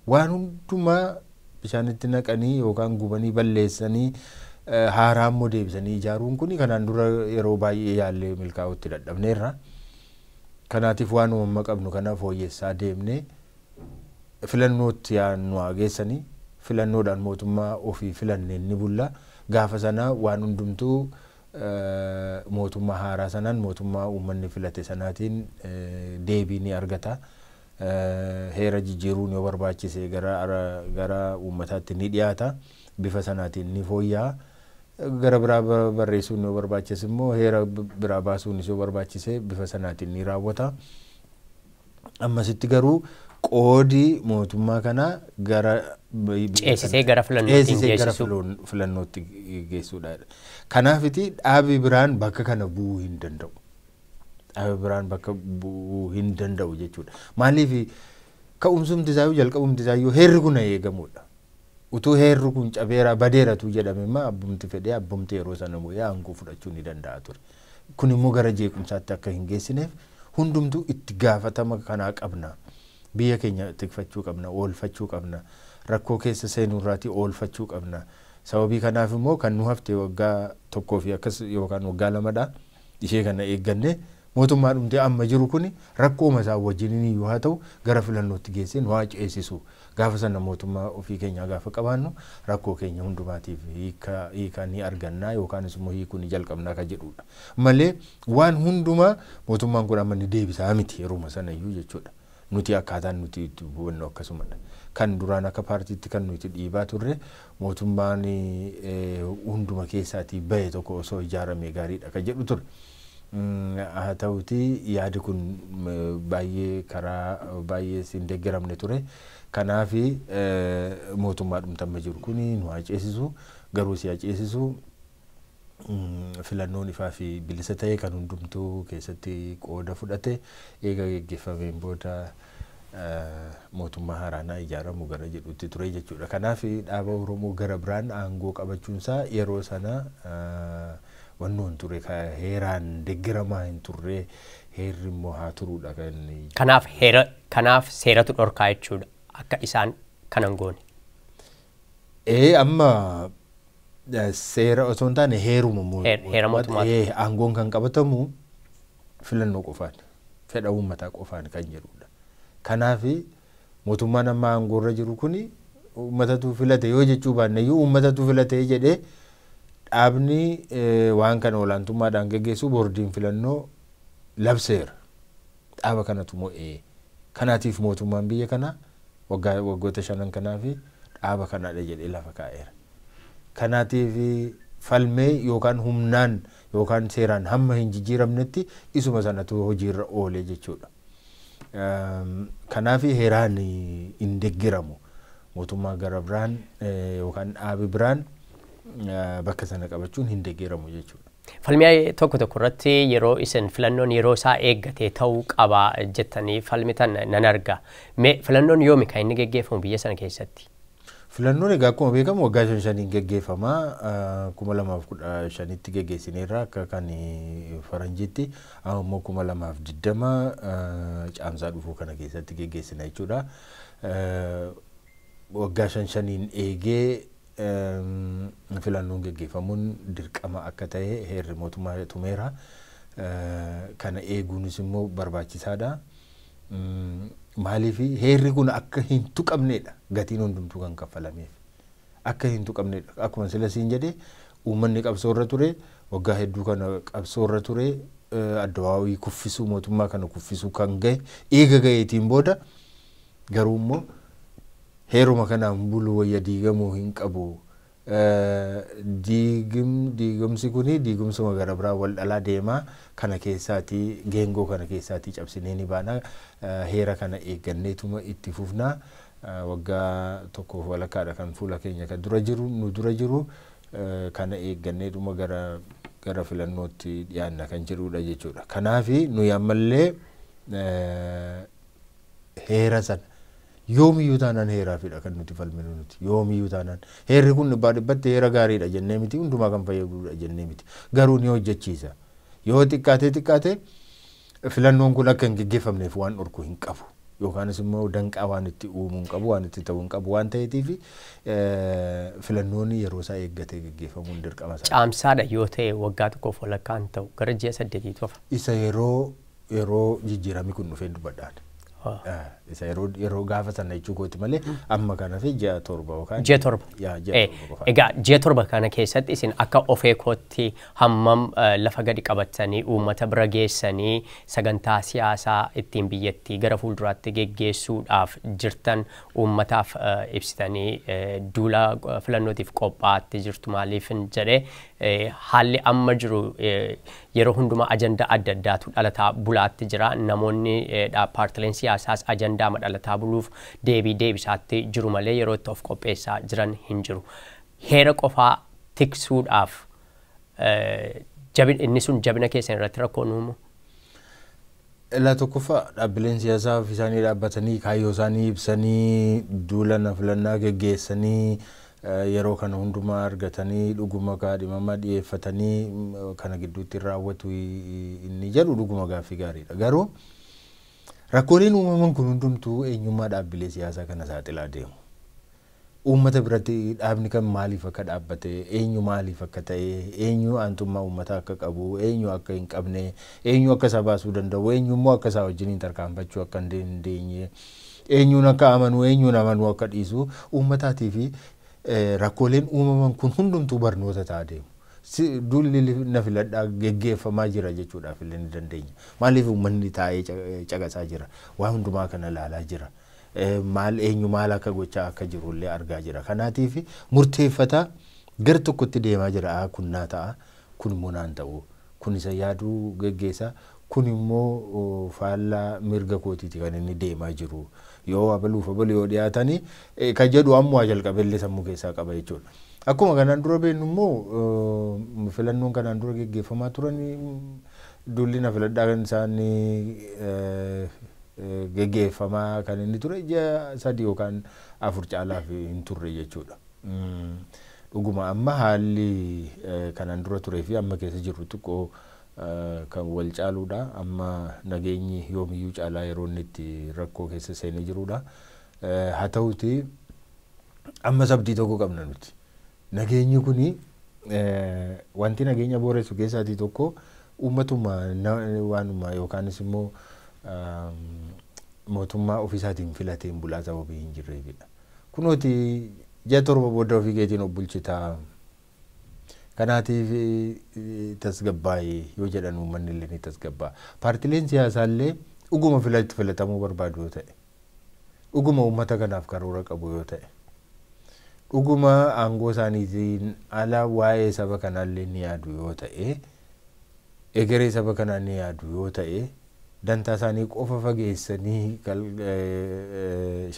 waan hundumaa bishaanitti naqanii yookaan gubanii balleessanii haaraa immoo deebisanii ijaaruun kun kanaan dura yeroo baay'ee yaallee milkaa'utti dadhabneerra. Kanaatiif waan uumama qabnu kana fooyyessaa deemnee filannootti nu haa geessanii, filannoodhaan mootummaa ofii filanneen ni bulla. Gaafa sana waan hundumtuu mootummaa haaraa sanaan, mootummaa uummanni filate sanaatiin deebii ni argata. Heera jijjiiruun yoo barbaachise gara uummataatti ni dhiyaata. Bifa sanaatiin ni fooyya'a. Gara biraa barreessuun yoo barbaachise immoo, heera biraa baasuunis yoo barbaachise, bifa sanaatiin ni raawwata. Ammasitti garuu qoodi mootummaa kanaa gara ceesisee gara filannootti gara filannootti geessuudha. Kanaafiti dhaabi biraan bakka kana bu'uu hin danda'u. Dhaabi biraan bakka bu'uu hin danda'u jechuudha. Maaliif? Ka'umsumti isaayyuu, jalqabumti isaayyuu heerri kun eegamudha. Utuu heerri kun cabeera, badeeratu jedhame immoo, abbumti fedhee, abbumti yeroo sana bu'ee aangoo fudhachuu ni danda'a ture. Kun immoo gara jeequmsaatti akka hin geessineef hundumtuu itti gaafatama kanaa qabna. Biyya keenya tikfachuu qabna, oolfachuu qabna. Rakkoo keessa seenuurraatii oolfachuu qabna. Sababii kanaaf immoo kan nu hafte waggaa 1 fi akkas yookaan waggaa 2dha. Ishee kana eegganne mootummaa dhumtee amma jiru kuni rakkooma isaa wajjin iyyuu haa ta'u gara filannootti geessee nu haa ceesisu. Gaafa sana mootummaa ofii keenyaa gaafa qabaannu rakkoo keenya hundumaatiif hiika ni argannaa yookaanis immoo hiikuu ni jalqabnaa kan jedhudha. Malee waan hundumaa mootummaan kun amma ni deebisaa miti yeruma sana iyyuu jechuudha. Nuti akkaataan nuti itti hubannu akkasumadha. Kan duraan akka paartiitti kan nuti dhiibaa turre mootummaan hunduma keessaatii bahe tokko osoo ijaarame gaariidha kan jedhu ture. Haa ta'uti, yaadi kun baay'ee karaa baay'ee hin deeggaramne ture. Kanaaf mootummaa dhumtamma jiru kun nu haa ceesisu, garuu si haa ceesisu filannoon ifaa fi bilisa ta'e kan hundumtuu keessatti qooda fudhate eega geggeeffameen booda mootummaa haaraanaa ijaaramu gara jedhutti ture jechuudha. Kanaaf dhaaba Oromoo gara biraan aangoo qabachuunsaa yeroo sana wannoon ture heeraan deeggaramaa hin turre, heerri immoo haa turuudha kan. Kanaaf heera, kanaaf seeratu dhorkaa jechuudha akka isaan kanan goone. Ee, amma seera osoo hin taane heeruma. Heera mootummaa. Aangoon kan qabatamu filannoo qofaan, fedha uummataa qofaan kan jedhudha. Kanaaf mootummaan amma aangoorra jiru kuni uummatatu filate yoo jechuu baanne iyyuu, uummatatu filate jedhee dhaabni waan kana olaantummaadhaan geggeessu boordiin filannoo labseera. Dhaaba kanatu mo'ee. Kanaatiif mootummaan biyya kanaa waggaa waggoota 5 kanaaf dhaaba kanaadha jedhee lafa kaa'eera. Kanaatiif falmee yookaan humnaan yookaan seeraan hamma hin jijjiiramnetti isuma sanatu hojiirra oole jechuudha. Kanaaf heeraan hin deeggaramu. Mootummaa gara biraan yookaan dhaabi biraan bakka sana qabachuun hin deeggaramu jechuudha. Falmii tokko tokko irratti yeroo isin filannoon yeroo isaa eeggatee ta'uu qaba jettanii falmitan nan arga. Mee filannoon yoomi kan inni geggeeffamu biyya sana keessatti? Filannoon egaa akkuma beekamu waggaa shan shaniin geggeeffama. 2015tti geggeessineerra akka kan faranjiitti. Amma immoo 2020 caamsaa dhufuu kana keessatti geggeessina jechuudha. Waggaa shan shaniin eegee filannoon geggeeffamuun dirqama akka ta'e heerri mootummaa tumeera. Kana eeguunis immoo barbaachisaadha. Maaliif? Heerri kun akka hin tuqamnedha gatiin hundumtuu kan kaffalameef. Akka hin tuqamnedha. Akkuma sila siin jedhe, uummanni qabsoorra ture, waggaa hedduu kana qabsoorra ture, addawaawii kuffisuu, mootummaa kana kuffisuu kan gahe eega gaheetiin booda garuu immoo heeruma kanaan bulu wayya, diigamuu hin qabu. Diigumsi kuni diigumsuma gara biraa wal dhalaa deemaa, kana keessaatii geengoo kana keessaatii cabsinee ni baana, heera kana eegganneetuma itti fufnaa, waggaa 1f walakkaadha kan fuula keenya kan dura jiru, nu dura jiru kana eegganneetuma gara filannootti dhiyaanna kan jedhudha jechuudha. Kanaafi nuyi ammallee heera sana yoomiyyuu taanaan heeraafidha kan nuti falminu. Nuti yoomiyyuu taanaan heerri kun dhibbaa dhibbatti heera gaariidha jennee miti, hundumaa kan fayyadudha jennee miti, garuu ni hojjechiisa. Yoo xiqqaatee xiqqaate Filannoon kun akka hin geggeeffamneef waan dhorku hin qabu. Yookaanis immoo danqaa waan itti uumuu hin qabu, waan itti ta'uu hin qabu waan ta'eetiif filannoon yeroo isaa eeggatee geggeeffamuun dirqama isaa. Caamsaadha yoo ta'e waggaa tokkoof walakkaan ta'u gara ji'a 8 qofa. Isa yeroo jijjiiramni kun dhufee dubbadhaan. Isa yeroo gaafa sana jechuu kooti malee amma kana fi ji'a 7 yookaan. Ji'a 7. Yaa ji'a 7 qofa. Egaa ji'a 7 kana keessatti isin akka ofee kootti hammam lafa gadi qabatanii uummata bira geessanii sagantaa siyaasaa ittiin biyyattii gara fuulduraatti geggeessuudhaaf jirtan uummataaf ibsitanii duula filannootiif qophaa'aatti jirtu maaliif jedhee haalli amma jiru yeroo hundumaa ajandaa adda addaatu dhalataa bulaatti jira. Namoonni paartileen siyaasaas ajandaa dhalataa buluuf deebii deebisaatti jiru malee yeroo itti of qopheessaa jiran hin jiru. Heera qofaa tiksuudhaaf inni sun jabina keessan irratti rakkoo uumu. Ilaa tokkoffaa dhaabbileen siyaasaa ofii isaanii dhaabbatanii kaayyoo isaanii ibsanii duula na filannaa geggeessanii yeroo kana hundumaa argatanii dhuguma kaadhimama dhiyeeffatanii kana gidduutti raawwatu inni jedhu dhuguma gaaffii gaariidha. Garuu rakkooleen uumaman kun hundumtuu eenyummaa dhaabbilee siyaasaa kana saaxilaa deemu. Uummata biratti dhaabni kan maaliif akka dhaabbate, eenyu maaliif akka ta'e, eenyu aantummaa uummataa akka qabu, eenyu akka hin qabne, eenyu akka isa baasuu danda'u, eenyu immoo akka isaa wajjiniin tarkaanfachuu akka hin dandeenye, eenyuun akka amanu, eenyuun amanuu akka dhiisu uummataatii fi rakkooleen uumaman kun hundumtuu barnoota ta'aa deemu. Duulli na filadhaa geggeeffamaa jira jechuudhaaf illee ni dandeenya. Maaliif uummanni taa'ee caqasaa jira? Waan hundumaa kana ilaalaa jira. Maal eenyu maal akka gochaa akka jiru illee argaa jira. Kanaatiif murteeffataa gara tokkotti deemaa jira. Kun naa ta'a, kun immoo naan ta'u, kun isa yaaduu geggeessa, kun immoo faallaa mirga kootiiti kan inni deemaa jiru. Yoo abaluuf abalu yoo dhiyaatanii kan jedhu ammoo jalqabeellee sammuu keessaa qaba jechuudha. Akkuma kanaan dura beeknu immoo filannoon kanaan dura geggeeffamaa turan duulli na filadhaa kan isaan geggeeffamaa kan inni ture ji'a 3 yookaan 4 caalaaf hin turre jechuudha. Dhuguma amma haalli kanaan dura turee fi amma keessa jirru xiqqoo kan wal caaluudha. Amma nageenyi yoomiyyuu caalaa yeroo inni itti rakkoo keessa seenee jiruudha. Haa ta'uti amma sabdii tokko qabna nuti. Nageenyi kuni wanti nageenya booressu keessaatii tokko uummatuma waanuma yookaanis immoo mootummaa ofiisaatiin filateen bulaa sababii hin jirreefidha. Kunooti ji'a 7 booda ofii keetiin of bulchitaa. Kanaatiif tasgabbaa'ee yoo jedhan uummanni illee ni tasgabbaa'a. Paartileen siyaasaa illee dhuguma filatamuu barbaadu yoo ta'e, dhuguma uummata kanaaf karoora qabu yoo ta'e, dhuguma aangoo isaaniitiin ala waa'ee saba kanaallee ni yaadu yoo ta'e, egeree saba kanaa ni yaadu yoo ta'e, dantaa isaanii qofa fageessanii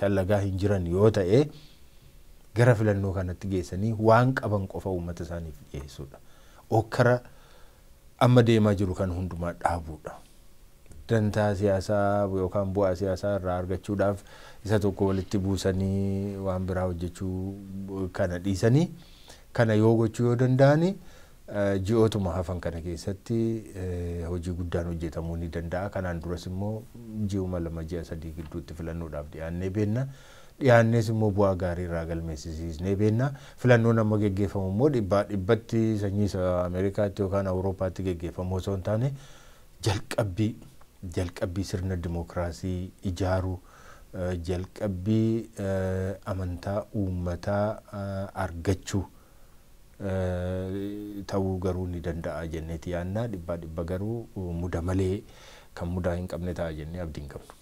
shallagaa hin jiran yoo ta'e, gara filannoo kanatti geessanii waan qaban qofa uummata isaaniif dhiyeessuudha. Okkara amma deemaa jiru kan hundumaa dhaabuudha. Dantaa siyaasaa yookaan bu'aa siyaasaa irraa argachuudhaaf isa tokko walitti buusanii waan biraa hojjechuu kana dhiisanii kana yoo gochuu yoo danda'ani ji'ootuma hafan kana keessatti hojii guddaan hojjetamuu ni danda'a. Kanaan duras immoo ji'uma 2 ji'a 3 gidduutti filannoodhaaf dhiyaannee beenna. Dhiyaannees immoo bu'aa gaarii irraa galmeessisiisnee beenna. Filannoon amma geggeeffamu immoo dhibbatti sanyii isa Ameerikaatti yookaan Awurooppaatti geggeeffamu osoo hin taane jalqabbii sirna dimookiraasii ijaaruu, jalqabbii amantaa uummataa argachuu ta'uu garuu ni danda'a jenneeti yaadna. 100% garuu muda malee kan mudaa hin qabne ta'a jennee abdii hin qabnu.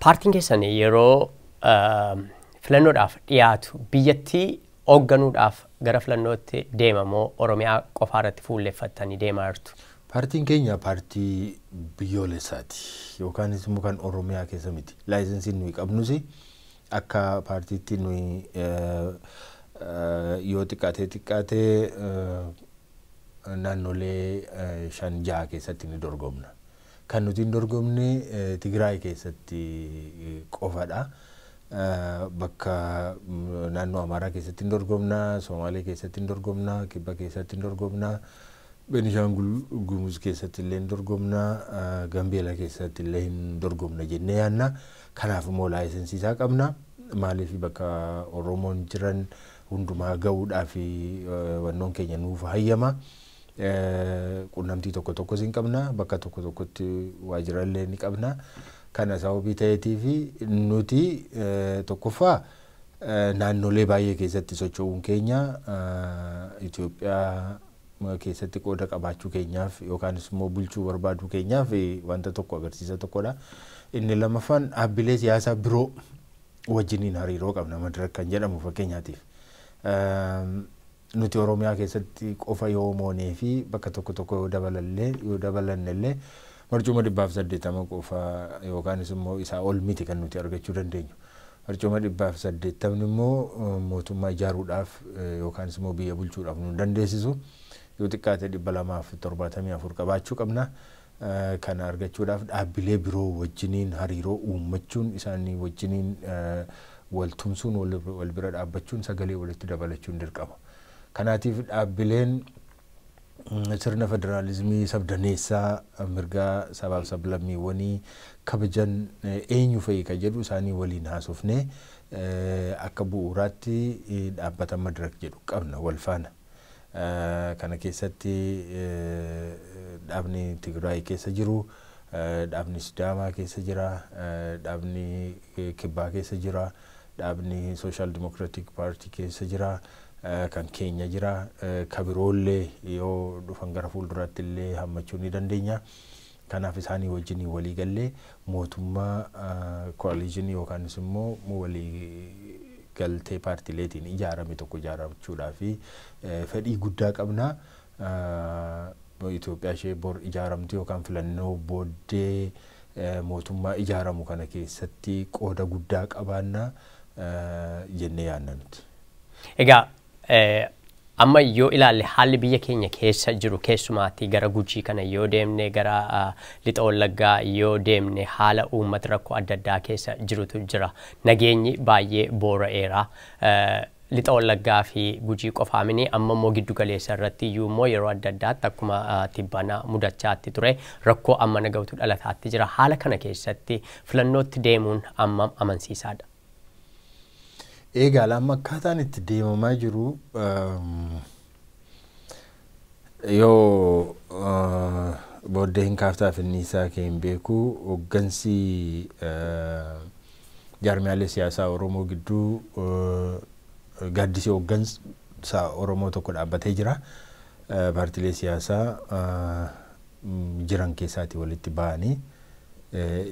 Paartiin keessan yeroo filannoodhaaf dhiyaatu biyyattii hoogganuudhaaf gara filannootti deemamoo Oromiyaa qofaa irratti fuulleeffattanii deemaa jirtu? Paartiin keenya paartii biyyoolessaati yookaanis immoo kan Oromiyaa keessa miti. Laayisensiin nuyi qabnus akka paartiitti nuyi yoo xiqqaatee xiqqaatee naannolee 5-6 keessatti ni dorgomna. Kan nuti hin dorgomne Tigraay keessatti qofadha. Bakka naannoo Amaaraa keessatti hin dorgomna, Somaalee keessatti hin dorgomna, Kibba keessatti hin dorgomna. Beenishaangul Gumuz keessatti illee hin dorgomna, Gambeela keessatti illee hin dorgomna jennee yaanna. Kanaaf immoo laayisensii isaa qabna. Maaliif bakka Oromoon jiran hundumaa gahuudhaaf wannoon keenya nuuf hayyama. Qunnamtii tokko tokkos hin qabna. Bakka tokko tokkotti waajjira illee ni qabna. Kana sababii ta'eetiif nuti tokkoffaa naannolee baay'ee keessatti socho'uun keenya Itoophiyaa keessatti qooda qabaachuu keenyaaf yookaanis immoo bulchuu barbaaduu keenyaaf wanta tokko agarsiisa tokkodha. Inni lammaffaan dhaabbilee siyaasaa biroo wajjiniin hariiroo qabna Madirak kan jedhamu fakkeenyaatiif. Nuti Oromiyaa keessatti qofa yoo moonee fi bakka tokko tokko yoo dabalallee yoo dabalannellee barcuma 180 qofa yookaanis immoo isaa ol miti kan nuti argachuu dandeenyu. Barcuma 180 immoo mootummaa ijaaruudhaaf yookaanis immoo biyya bulchuudhaaf nu dandeessisu. Yoo xiqqaate 274 qabaachuu qabna. Kana argachuudhaaf dhaabbilee biroo wajjiniin hariiroo uummachuun, isaanii wajjiniin wal tumsuun, wal bira dhaabbachuun, sagalee walitti dabalachuun dirqama. Kanaatiif dhaabbileen sirna federaalizimii sabdaneessaa mirgaa sabaaf sablammiiwwanii kabajan eenyu fa'i kan jedhu isaanii waliin haasofnee akka bu'uuraatti dhaabbata Madirak jedhu qabna wal faana. Kana keessatti dhaabni Tigraay keessa jiru, dhaabni Sidaamaa keessa jira, dhaabni Kibbaa keessa jira, dhaabni Social Democratic Party keessa jira, kan keenya jira, kabiroollee yoo dhufan gara fuulduraatti illee hammachuu ni dandeenya. Kanaaf isaanii wajjin walii gallee mootummaa koaliishinii yookaanis immoo walii galtee paartileetiin ijaarame tokko ijaarrachuudhaaf fedhii guddaa qabna. Itoophiyaa ishee bor ijaaramtu yookaan filannoo booddee mootummaa ijaaramu kana keessatti qooda guddaa qabaanna jennee yaadna nuti. Egaa amma yoo ilaalle haalli biyya keenya keessa jiru, keessumaatti gara Gujii kana yoo deemne, gara Lixa Wallaggaa yoo deemne, haala uummata rakkoo adda addaa keessa jirutu jira. Nageenyi baay'ee boora'eera. Lixa Wallaggaa fi Gujii qofaamini, amma immoo giddu galeessa irratti iyyuu immoo yeroo adda addaatti akkuma tibbana mudachaatti ture rakkoo amma nagautu dhalataatti jira. Haala kana keessatti filannootti deemuun amma amansiisaadha? Egaa amma akkaataan itti deemamaa jiru yoo booddee hin kaaftaaf inni isaa kee hin beeku, hooggansi jaarmiyaalee siyaasaa Oromoo gidduu gaaddisii hooggansa Oromoo tokko dhaabbatee jira. Paartiilee siyaasaa jiran keessaatii walitti ba'anii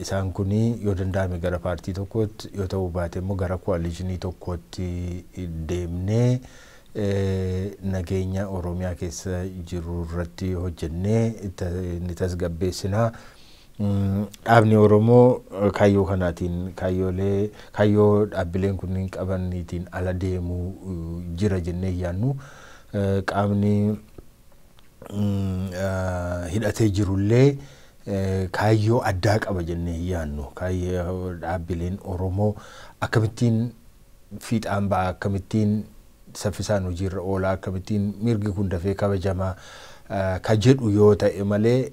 isaan kun yoo danda'ame gara paartii tokkootti, yoo ta'uu baate immoo gara koaliishinii tokkootti deemnee nageenya Oromiyaa keessa jiru irratti hojjennee ni tasgabbeessinaa. Dhaabni Oromoo kaayyoo kanaatiin kaayyoolee kaayyoo dhaabbileen kunniin qabaniitiin ala deemuu jira jennee yaannu. Qaamni hidhatee jirullee kaayyoo addaa qaba jennee yaannu. Kaayyoo dhaabbileen Oromoo akkamittiin fiixaan ba'a, akkamittiin saffisaan hojiirra oola, akkamittiin mirgi kun dafee kabajamaa ka jedhu yoo ta'e malee,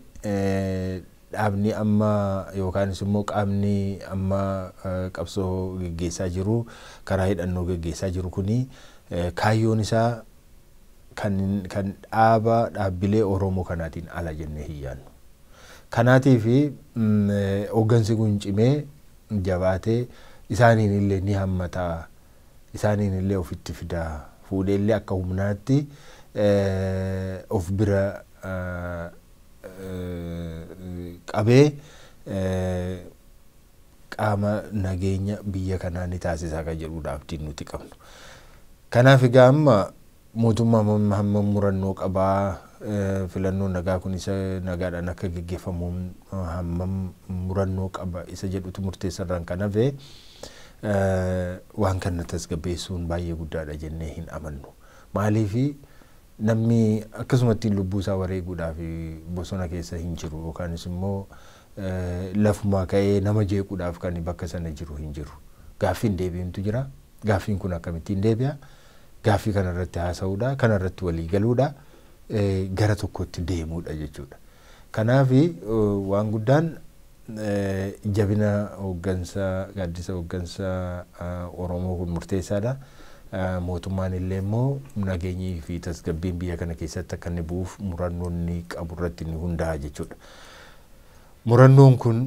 dhaabni amma yookaanis immoo qaamni amma qabsoo geggeessaa jiru, karaa hidhannoo geggeessaa jiru kuni kaayyoon isaa kan dhaaba dhaabbilee Oromoo kanaatiin ala jennee hin yaadnu. Kanaatiif hooggansi kun cimee jabaatee isaaniin illee ni hammataa, isaaniin illee ofitti fidaa, fuudhee illee akka humnaatti of bira qabee qaama nageenya biyya kanaa ni taasisaa kan jedhudha abdiin nuti qabnu. Kanaaf egaa amma mootummaa hamma murannoo qabaa, filannoon nagaa kun isa nagaadhaan akka geggeeffamu hammam murannoo qaba isa jedhutu murteessarraan kan hafe waan kana tasgabbeessuun baay'ee guddaadha jennee hin amannu. Maaliifi namni akkasumatti lubbuu isaa wareeguudhaaf bosona keessa hin jiru yookaanis immoo lafumaa ka'ee nama jeequudhaaf kan bakka sana jiru hin jiru. Gaaffiin deebiintu jira. Gaaffiin kun akkamittiin deebi'a? Gaaffii kanarratti haasa'uudha. Kanarratti walii galuudha. gara tokkotti deemuudha jechuudha. Kanaaf waan guddaan jabina hooggansa gaaddisa hooggansa Oromoo kun murteessaadha. Mootummaan illee immoo nageenyii fi tasgabbiin biyya kana keessatti akka inni bu'uuf murannoon inni qabu irratti ni hundaa'a jechuudha. Murannoon kun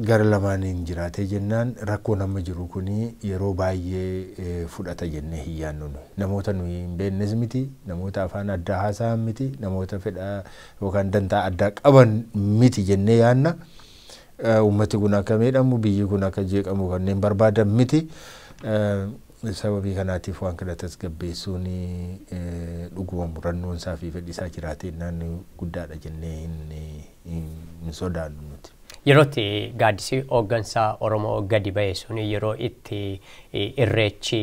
gara lamaaniin jiraatee jennaan rakkoon amma jiru kuni yeroo baay'ee fudhata jennee hin yaadnu. Namoota nuyi hin beeknes miti, namoota afaan addaa haasa'an miti, namoota fedha yookaan dantaa addaa qaban miti jennee yaadna. Uummati kun akka miidhamu, biyyi kun akka jeeqamu kanneen barbaadan miti. Sababii kanaatiif waan kana tasgabbeessuun dhuguma murannoon isaa fi fedhi isaa jiraatee naannoo guddaadha jennee hin sodaannu nuti. Yeroo itti gaaddisi hooggansa Oromoo gadi ba'e sun yeroo itti irreechi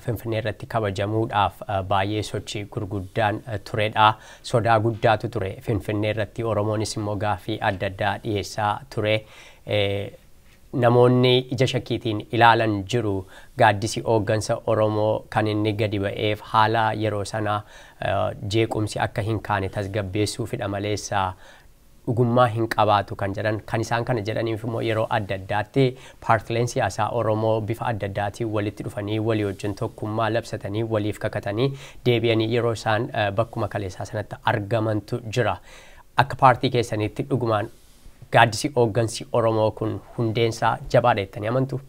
Finfinnee irratti kabajamuudhaaf baay'ee sochii gurguddaan turedha. Sodaa guddaatu ture Finfinnee irratti. Oromoonis immoo gaaffii adda addaa dhiyeessaa ture. Namoonni ija shakkiitiin ilaalan jiru gaaddisi hooggansa Oromoo kan inni gadi ba'eef haala yeroo sana jeequmsi akka hin kaane tasgabbeessuufidha maleessa dhugummaa hin qabaatu kan jedhan. Kan isaan kana jedhaniif immoo yeroo adda addaatti paartileen siyaasaa Oromoo bifa adda addaatiin walitti dhufanii walii wajjin tokkummaa labsatanii waliif kakatanii deebi'anii yeroo isaan bakkuma kaleessaa sanatti argamantu jira. Akka paartii keessaniitti dhugumaan gaaddisi hooggansi Oromoo kun hundeensaa jabaadha jettanii amantu?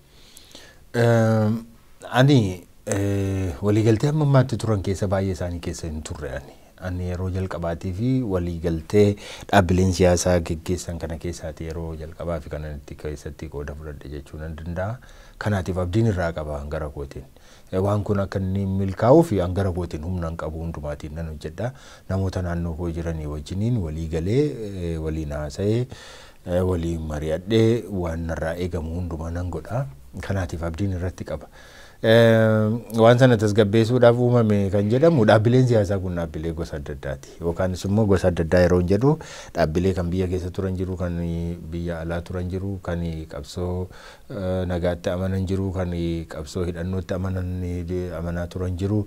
Ani waliigaltee amma ammaatti turan keessa baay'ee isaanii keessa hin turre ani. Ani yeroo jalqabaatii fi waliigaltee dhaabbileen siyaasaa geggeessan kana keessaati yeroo jalqabaa fi kanan itti keessatti qooda fudhadhe jechuu nan danda'a. Kanaatiif abdiin irraa qaba gara kootiin. Waan kun akka inni milkaa'uu fi gara kootiin humna hin qabu hundumaatiin nan hojjedha. Namoota naannoo koo jiranii wajjiniin walii galee, waliin haasa'ee, waliin mari'adhee waan narraa eegamu hundumaa nan godha. Kanaatiif abdiin irratti qaba. Waan sana tasgabbeessuudhaaf uumame kan jedhamu dhaabbileen siyaasaa kun dhaabbilee gosa adda addaati. Yookaanis immoo gosa adda addaa yeroo jedhu dhaabbilee kan biyya keessa turan jiru, kan biyya alaa turan jiru, kan qabsoo nagaatti amanan jiru, kan qabsoo hidhannootti amanaa turan jiru,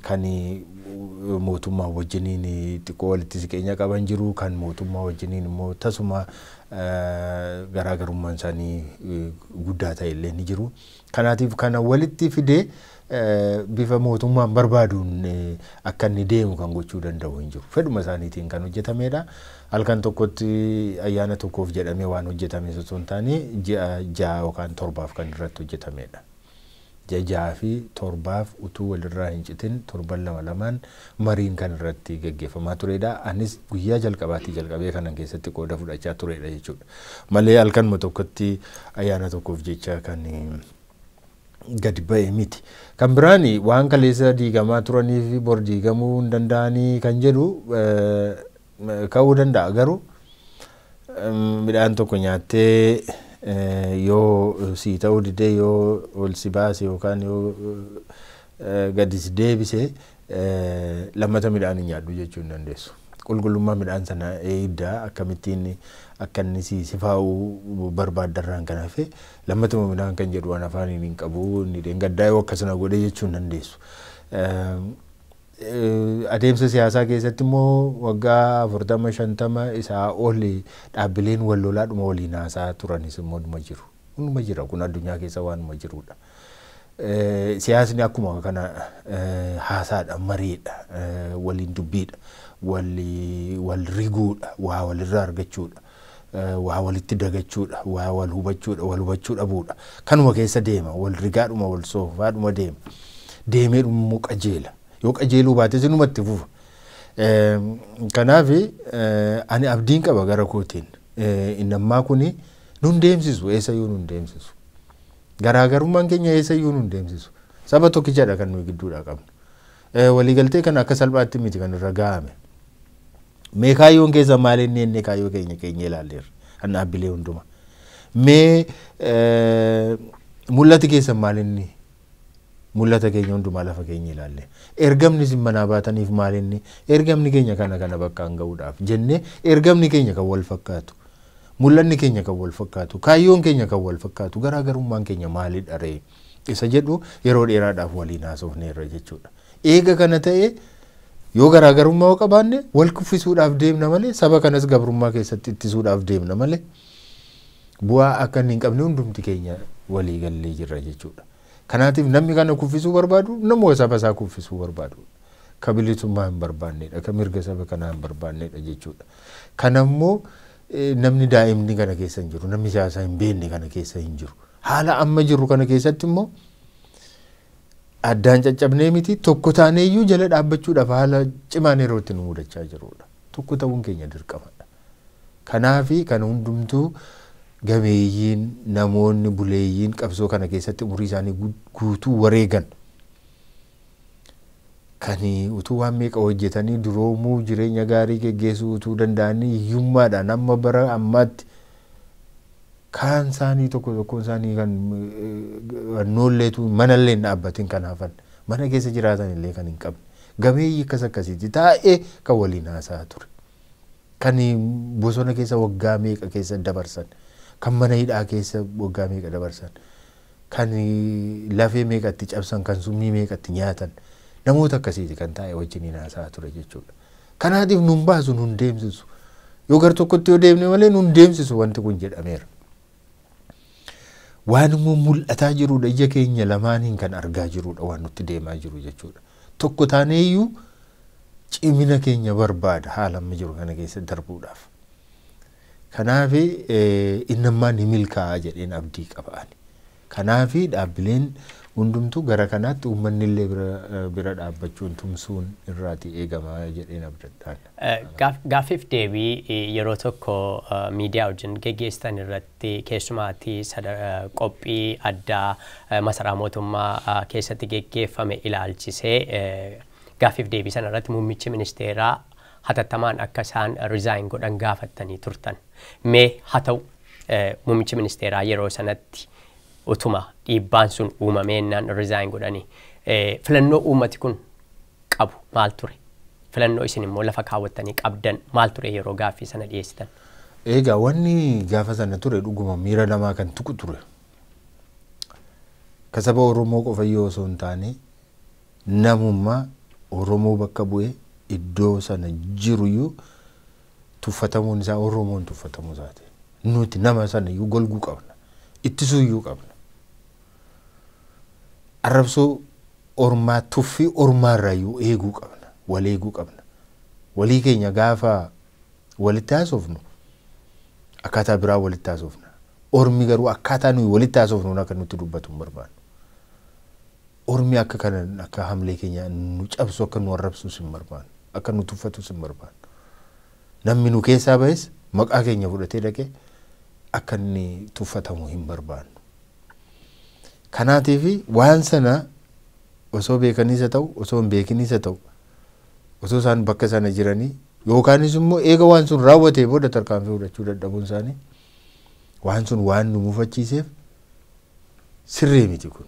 kan mootummaa wajjiniin xiqqoo walitti siqeenya qaban jiru, kan mootummaa wajjiniin immoo tasuma garaagarummaan isaanii guddaa ta'e illee ni jiru. Kanaatiif kana walitti fidee bifa mootummaan barbaaduun akka inni deemu kan gochuu danda'u hin jiru. Fedhuma isaaniitiin kan hojjetamedha. Halkan tokkotti ayyaana tokkoof jedhamee waan hojjetame osoo hin taane ji'a 6 yookaan 7 kan irratti hojjetamedha. Ji'a 6 fi 7 utuu walirraa hin citin torban 2 2 mariin kan irratti geggeeffamaa turedha. Anis guyyaa jalqabaatii jalqabee kanan keessatti qooda fudhachaa turedha jechuudha. Malee halkanuma tokkotti ayyaana tokkoof jecha kan gadi ba'e miti. Kan biraan waan kaleessa diigamaa turanii fi bor diigamuu hin danda'anii kan jedhu ka'uu danda'a. Garuu midhaan tokko nyaattee yoo sii ta'uu didee yoo ol si baase yookaan yoo gadi si deebise lammata midhaan hin nyaadhu jechuu hin dandeessu. Qulqullummaa midhaan sana eegdaa akkamittiin akka inni si sifaa'uu barbaaddarraan kan hafe lammatuma midhaan kan jedhu waan afaaniin hin qabu inni dheengaddaa yoo akkasana godhe jechuu hin dandeessu. Adeemsa siyaasaa keessatti immoo waggaa 40 50 isaa ol dhaabbileen wal lolaadhuma waliin haasaa turanis immoo numa jiru. Numa jira kun addunyaa keessa waanuma jirudha. Siyaasni akkuma kana haasaadha, mariidha, waliin dubbiidha, wal riguudha, waa walirraa argachuudha, waa walitti dagachuudha, waa wal hubachuudha, wal hubachuu dhabuudha. Kanuma keessa deema, wal rigaadhuma, wal soofaadhuma deema. Deemeedhuma immoo qajeela. Yoo qajeeluu baate sinumatti fufa. Kanaaf ani abdiin qaba gara kootiin. Inni ammaa kuni nun deemsisu, eessayyuu nun deemsisu. Garaagarummaan keenya eessayyuu nun deemsisu. Saba tokkichadha kan nuyi gidduudhaa qabnu. Waliigaltee kana akka salphaatti miti kan irra ga'ame. Mee kaayyoon keessa maal inni inni kaayyoo keenya ilaalleerra. Kan dhaabbilee hundumaa. Mee mul'ati keessa maal inni mul'ata keenya hundumaa lafa keenya ilaalle. Ergamni isin manaa baataniif maal inni ergamni keenya kana kana bakka hin ga'uudhaaf jennee ergamni keenya kan wal fakkaatu. Mul'anni keenya kan wal fakkaatu, kaayyoon keenya kan wal fakkaatu, garaagarummaan keenya maalidha ree? Isa jedhu yeroo dheeraadhaaf waliin haasofneerra jechuudha. Eega kana ta'e Yoo garaagarummaa yoo qabaanne wal kuffisuudhaaf deemna malee, saba kanas gabrummaa keessatti ittisuudhaaf deemna malee, bu'aa akka inni hin qabne hundumti keenya walii gallee jirra jechuudha. Kanaatiif namni kana kuffisuu barbaadu nama saba isaa kuffisuu barbaadu. Ka bilisummaa hin barbaannedha, ka mirga saba kanaa hin barbaannedha jechuudha. Kanammoo namni daa'imni kana keessa hin jiru, namni siyaasaa hin beekne kana keessa hin jiru. Haala amma jirru kana keessatti immoo addaan caccabnee miti, tokko taaneeyyuu jala dhaabbachuudhaaf haala cimaan yeroo itti nu mudachaa jirudha. Tokko ta'uun keenya dirqamadha. Kanaafi kan hundumtuu gameeyyiin, namoonni buleeyyiin qabsoo kana keessatti umurii isaanii guutuu wareegan, kan utuu waan meeqa hojjetanii duroomuu, jireenya gaarii geggeessuu utuu danda'anii, hiyyummaadhaan amma bara ammaatti kaan isaanii tokko tokkoon isaanii kan noolleetu manallee hin dhaabbatin kan hafan, mana keessa jiraatan illee kan hin qabne, gameeyyii akkas akkasiitti taa'ee kan waliin haasa'aa ture. Kan bosona keessa waggaa meeqa keessa dabarsan, kan mana hidhaa keessa waggaa meeqa dabarsan, kan lafee meeqatti cabsan, kan summii meeqatti nyaatan, namoota akkasiiti kan taa'e wajjiniin haasa'aa ture jechuudha. Kanaatiif nun baasu, nun deemsisu. Yoo gar tokkotti yoo deemne malee nun deemsisu wanti kun jedhameera. Waan immoo mul'ataa jirudha, ija keenya lamaaniin kan argaa jirudha waan nutti deemaa jiru jechuudha. Tokko taaneeyyuu cimina keenya barbaada haala amma jiru kana keessa darbuudhaaf. Kanaaf inni ammaa ni milkaa'a jedheen abdii qaba ani. Kanaaf dhaabbileen hundumtuu gara kanaatti uummanni illee bira dhaabbachuun tumsuun irraati eegama jedheen abdadhaan. Gaaffiif deebii yeroo tokko miidiyaa wajjin geggeessitan irratti, keessumaatii qophii addaa masaraa mootummaa keessatti geggeeffame ilaalchisee, gaaffiif deebii sana irratti muummichi ministeeraa hatattamaan akka isaan resign godhan gaafattanii turtan. Mee haa ta'u, muummichi ministeeraa yeroo sanatti utuma dhiibbaan sun uumameennaan resign godhanii, filannoo uummati kun qabu maal ture? Filannoo isin immoo lafa kaawwattanii qabdan maal ture yeroo gaaffii sana dhiyeessitan? Egaa wanni gaafa sana ture dhuguma miira namaa kan tuqu ture. Ka saba Oromoo qofa yoo osoo hin taane, namummaa Oromoo bakka bu'ee iddoo sana jiruyyuu tuffatamuun isaa Oromoon tuffatamuu isaati. Nuti nama sana iyyuu golguu qabna. Ittisuu iyyuu qabna. Arrabsoo ormaa, tuffii ormaarraa iyyuu eeguu qabna. Wal eeguu qabna. Walii keenya gaafa walitti haasofnu akkaataa biraa walitti haasofna. Ormi garuu akkaataa nuyi walitti haasofnuun akka nutti dubbatu hin barbaannu. Ormi akka kana akka hamlee keenya nu cabsu, akka nu arrabsus hin barbaannu. Akka nu tuffatus hin barbaannu. Namni nu keessaa bahes maqaa keenya fudhatee dhaqee akka inni tuffatamu hin barbaannu. Kanaatiif waan sana osoo beekaniis haa ta'u, osoo hin beekiniis haa ta'u, osoo isaan bakka sana jiranii yookaanis immoo eega waan sun raawwatee booda tarkaanfii fudhachuu dadhabuun isaanii waan sun waan nu mufachiiseef sirrii miti kun.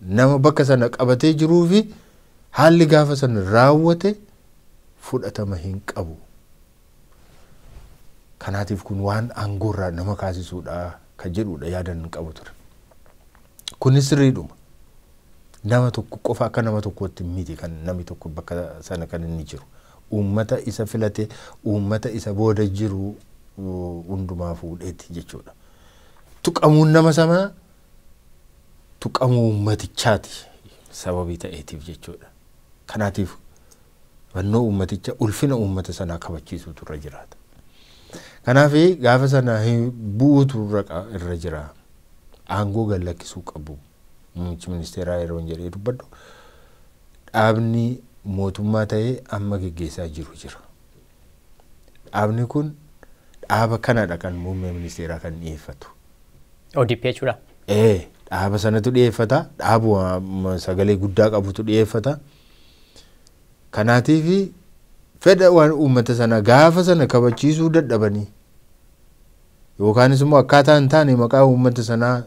Nama bakka sana qabatee jiruu fi haalli gaafa sana raawwate fudhatama hin qabu. Kanaatiif kun waan aangoorraa nama kaasisuudha kan jedhudha yaadan hin qabu ture. Kunis sirriidhuma. Nama tokko qofa akka nama tokkootti miti kan namni tokko bakka sana kan inni jiru. Uummata isa filate, uummata isa booda jiru hundumaa fuudheeti jechuudha. Tuqamuun nama sanaa tuqamuu uummatichaati sababii ta'eetiif jechuudha. Kanaatiif fannoo uummaticha, ulfina uummata sanaa kabachiisuutu irra jiraata. Kanaaf gaafa sana bu'uutu irra jira. Aangoo gad lakkisuu qabu. Muummichi ministeeraa yeroo jedhee dubbadhu, dhaabni mootummaa ta'ee amma geggeessaa jiru jira. Dhaabni kun dhaaba kanadha kan muummee ministeeraa kan dhiyeeffatu. ODP jechuudha. Ee, dhaaba sanatu dhiyeeffata. Dhaabuma sagalee guddaa qabutu dhiyeeffata. Kanaatiif fedha waan uummata sana gaafa sana kabachiisuu dadhabanii yookaanis immoo akkaataa hin taane maqaa uummata sanaa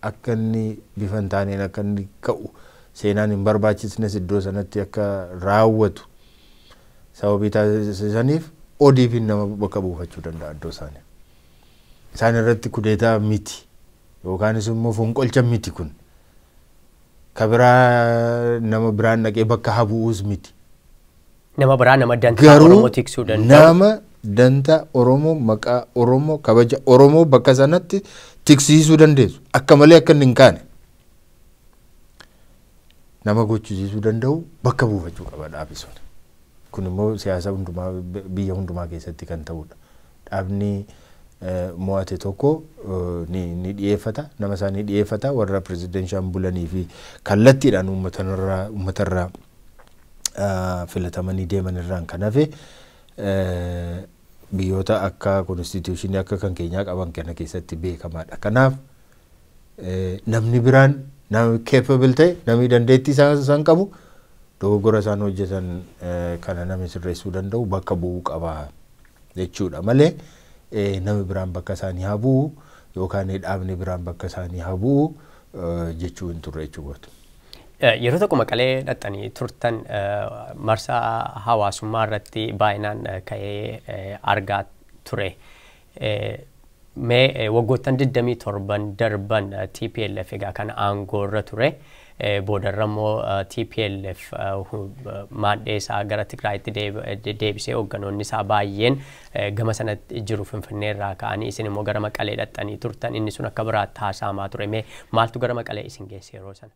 akka inni bifa hin taaneen akka inni ka'u, seenaan hin barbaachisnes iddoo sanatti akka raawwatu sababii taasisaniif, ODP'n nama bakka buufachuu danda'a iddoo isaanii. Isaan irratti kudeetaa miti yookaanis immoo fonqolcha miti kun. Ka biraa nama biraan dhaqee bakka habu'uus miti. Nama biraa, nama dantaa Oromoo tiksuu danda'u. Nama dantaa Oromoo, maqaa Oromoo, kabaja Oromoo bakka sanatti tiksiisuu dandeessu, akka malee akka inni hin kaane nama gochisiisuu danda'u bakka buufachuu qaba dhaabi sun. Kun immoo siyaasa hundumaa, biyya hundumaa keessatti kan ta'udha. Dhaabni mo'ate tokko ni dhiyeeffata, nama isaa ni dhiyeeffata. Warra pirezidentshaan bulanii fi kallattiidhaan uummatarraa filatamanii deeman irraan kan hafe, biyyoota akka konstituushinii akka kan keenyaa qaban kana keessatti beekamaadha. Kanaaf namni biraan, namni capable ta'e, namni dandeettii isaan qabu, dogoggora isaan hojjetan kana namni sirreessuu danda'u bakka bu'uu qaba jechuudha malee, namni biraan bakka isaanii haa bu'u yookaan dhaabni biraan bakka isaanii haa bu'u jechuu hin turre jechuudha. Yeroo tokko Maqalee dhaqxanii turtan, marsaa hawaasummaa irratti baay'inaan ka'ee argaa ture. Mee waggoottan 27 darban TPLF egaa kan aangoo irra ture. Boodarra immoo TPLF maadhee isaa gara Tigraayitti deebisee, hoogganoonni isaa baay'een gama sanatti jiru Finfinnee irraa ka'anii, isin immoo gara Maqalee dhaqxanii turtan. Inni sun akka biraatti haasa'amaa ture. Mee maaltu gara Maqalee isin geesse yeroo sana?